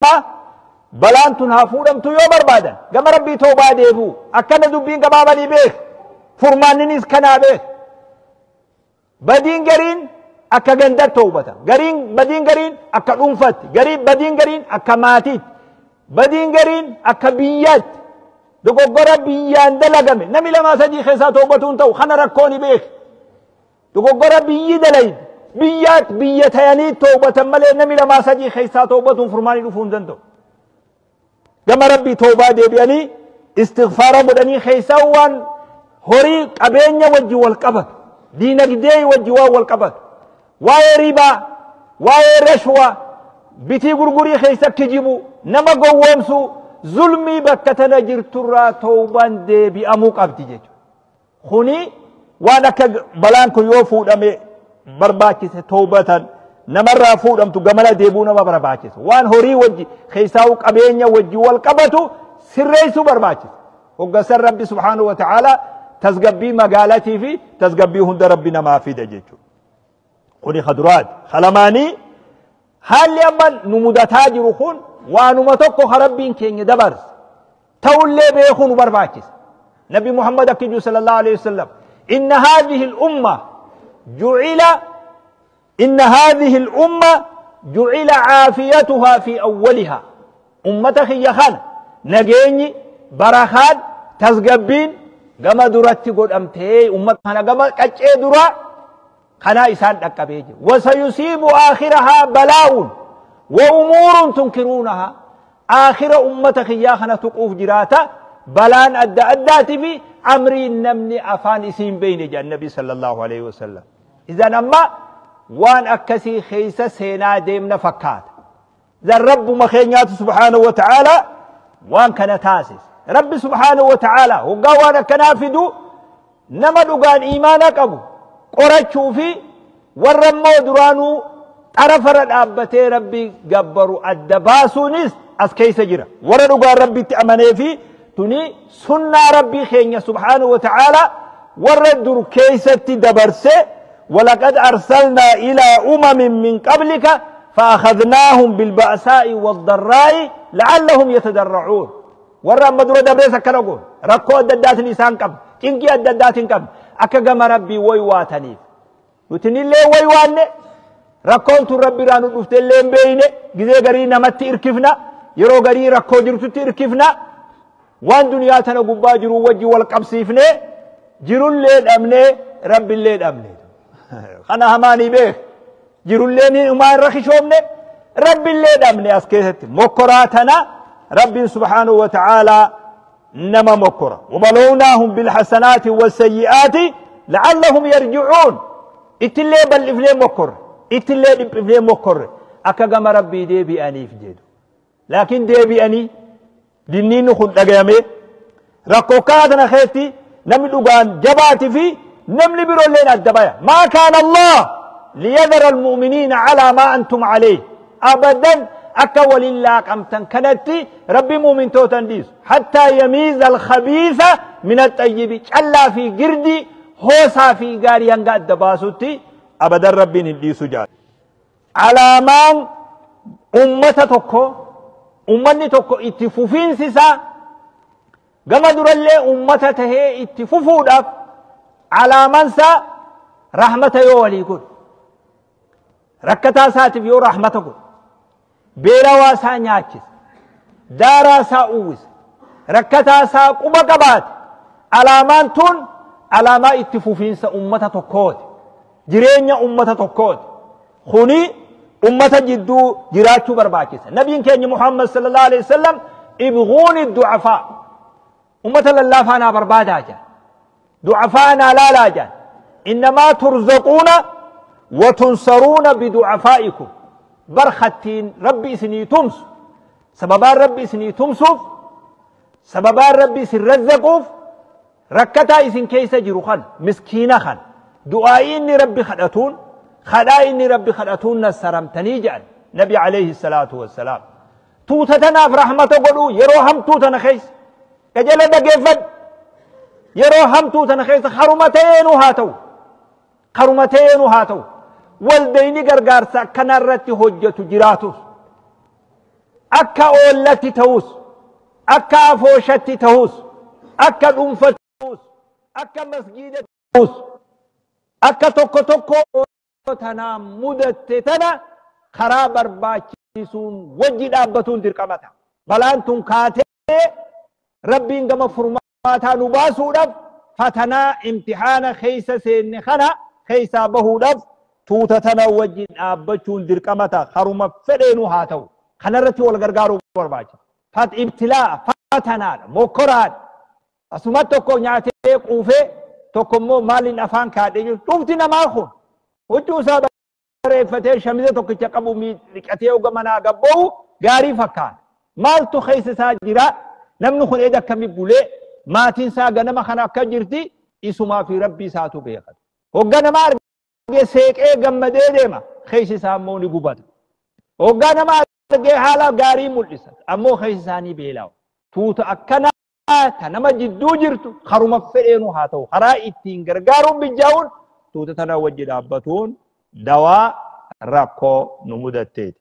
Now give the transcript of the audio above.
Balaan tun haa fuudhamtu yoo barbaadan gama Rabbii toobaa deebi'u. Akkana dubbiin gabaabanii beek, furmaanninis kanaa beek. Badiin gariin akka gandatti toobata, gariin badiin gariin akka dhuunfatti, gariin badiin gariin akka maatiitti, badiin gariin akka biyyaatti. Dogoggora biyyaan dalagame namni lamaa sadii keessaa toobatuun ta'u kana rakkoon beek. Dogoggora biyyi dalayde biyyaatti biyya tayanii toobatan malee namni lamaa sadii keessaa toobatuun furmaanii dhufuu hin danda'u. Gama Rabbii toobaa deebi'anii istighfaara godhanii keessaa waan horii qabeenya wajji wal qabatu, diinagdee wajji waan wal qabatu, waa'ee ribaa, waa'ee rashwaa, bitii gurgurii keessa kijibu, nama gowwoomsuu, zulmii bakka tana jirturraa toobaan deebi'amuu qabdi jechuudha. Kuni waan akka balaan kun yoo fuudhame barbaachise toobatan namarraa fuudhamtu gamana deebi'uu nama barbaachisa. Waan horii wajji keessaa qabeenya wajji wal qabatu sirreessuu barbaachisa. Hoggansan Rabbi subhaanahu wa ta'ala tasgabbii magaalatii fi tasgabbii hunda Rabbi namaa fida jechuudha. Kuni kaduraati. Kalamaanii haalli amma nu mudataa jiru kun waanuma tokko ka Rabbiin keenya dabarse ta'ullee beekuu nu barbaachisa. Nabi Muhammad akkiju sallallahu alayhi wasallam inna haadhihi al-umma ju'ila إن هذه الأمة جعل عافيتها في أولها. أمتك يا خان نجيني بركات تزجبين جما درتي قد أمتي أمتك أنا جما كتشي درا خنا إسان دكابيجي وسيصيب آخرها بلاء وأمور تنكرونها. آخر أمتك يا خان تقوف جراتا بلان أدى أداتي في أمري نمني أفان إسين بين النبي صلى الله عليه وسلم. إذا أما وان أكسي خيسة سينا ديمنا فكات ذا الرب مخينيات سبحانه وتعالى وان كان تاسس رب سبحانه وتعالى وقوانا كنافدو نمدو قان إيمانك أبو قرأتشو في والرمو درانو طرفر الأبتي ربي قبروا الدباسو نس أسكيس جرا وردو قان ربي تأمني في تني سنة ربي خينيا سبحانه وتعالى وردو كيسة دبرسي ولقد أرسلنا إلى أمم من قبلك فأخذناهم بالبأساء والضراء لعلهم يتضرعون. ورا مدرو دبريس كنقول ركو الددات نيسان كم كينكي الددات كم أكجم ربي ويواتني وتني لي ويواني ركون ربي رانو دفتلين بيني جزء قرينا ما تيركفنا يرو قري ركو جرتو تيركفنا وان دنياتنا قبا جرو وجي والقبسيفني جرو الليل أمني ربي الليل أمني أنا هماني بيك جروليني وما رخشومني ربي اللي دمني أسكيت مكراتنا ربي سبحانه وتعالى نما مكرة وبلوناهم بالحسنات والسيئات لعلهم يرجعون. اتلي بل إفلي مكر اتلي إفلي مكر أكجم ربي دي بأني في جيدو لكن دي بأني ديني خد أجامي ركوكاتنا خيتي نملوغان جباتي في نملي برولين الدبايا. ما كان الله ليذر المؤمنين على ما أنتم عليه أبدا أكول الله أمتن كنتي ربي مؤمن توتن ديس حتى يميز الخبيث من الطيب ألا في قردي هوسا في قاري أنقى الدباسوتي أبدا ربي نديسو جال على ما أمة تكو أمني تكو اتفوفين سيسا قمدر اللي أمة تهي اتفوفو داف على منسى رحمة يولي يقول ركتا ساتف يو رحمتك بيروا سا نياچس دارا سا اوس ركتا سا قبا قبات على من تون على ما اتفوفين سا أمة تكوت جرينيا أمة تكوت خوني أمة جدو جراتشو برباچس نبي كان محمد صلى الله عليه وسلم ابغوني الضعفاء أمة الله فانا بربادا جا ضعفاءنا لا لا جان إنما ترزقون وتنصرون بدعفائكم برختين ربي سني تمس سببان ربي سني تمسوف سببان ربي سنرزقوف ركتا إسن كيس جروخان مسكينة خان دعائني ربي خدأتون خدائني ربي خدأتون نسرمتني جان نبي عليه الصلاة والسلام توتتنا في رحمة قلو يروهم توتنا خيس كجل دقيفد yeroo hamtuu tana keessa harumateenuu haa ta'u harumateenuu haa ta'u waldayni gargaarsa akkanarratti hojjetu jiraatus Akka oollatti ta'us, akka afooshatti ta'us, akka dhuunfatti ta'us, akka masgiidatti ta'us, akka tokko tokko tanaa mudatte tana karaa barbaachisuun wajji dhaabbatuun dirqama ta'a. Balaan tun kaatee Rabbiin gama furmaataa nu baasuudhaaf fatanaa imtihaana keessa seenne kana keessaa bahuudhaaf tuuta tana wajji dhaabbachuun dirqama ta'a. Karuma fedheenuu haa ta'u. Kanarratti wal gargaaruu barbaachisa. Fat ibtilaa fatanaadha, mokkoraadha. Asuma tokko nyaatee quufee, tokko immoo maaliin afaan kaadhee jiru. Dhufti namaa kun huccuu isaa bareeffatee, shamiza tokkicha qabu dhiqatee hoga manaa gabba'u gaarii fakkaata. Maaltu keessa isaa jira? Namni kun eda akkamii bulee, maatiin isaa ganama kana akka jirti, isumaa fi Rabbii isaatu beekata. Hogga nama argee seeqee gammadee deema, keessa isaa immoo ni gubata. Hoggaa nama argee haala gaarii mul'isa, ammoo keessa isaa ni beela'u. Tuuta akkanaa ta nama jidduu jirtu karuma fedheenuu haa ta'u, karaa ittiin gargaaruun bijjaa'uun tuuta tana wajji dhaabbatuun dawaa rakkoo nu mudatteeti.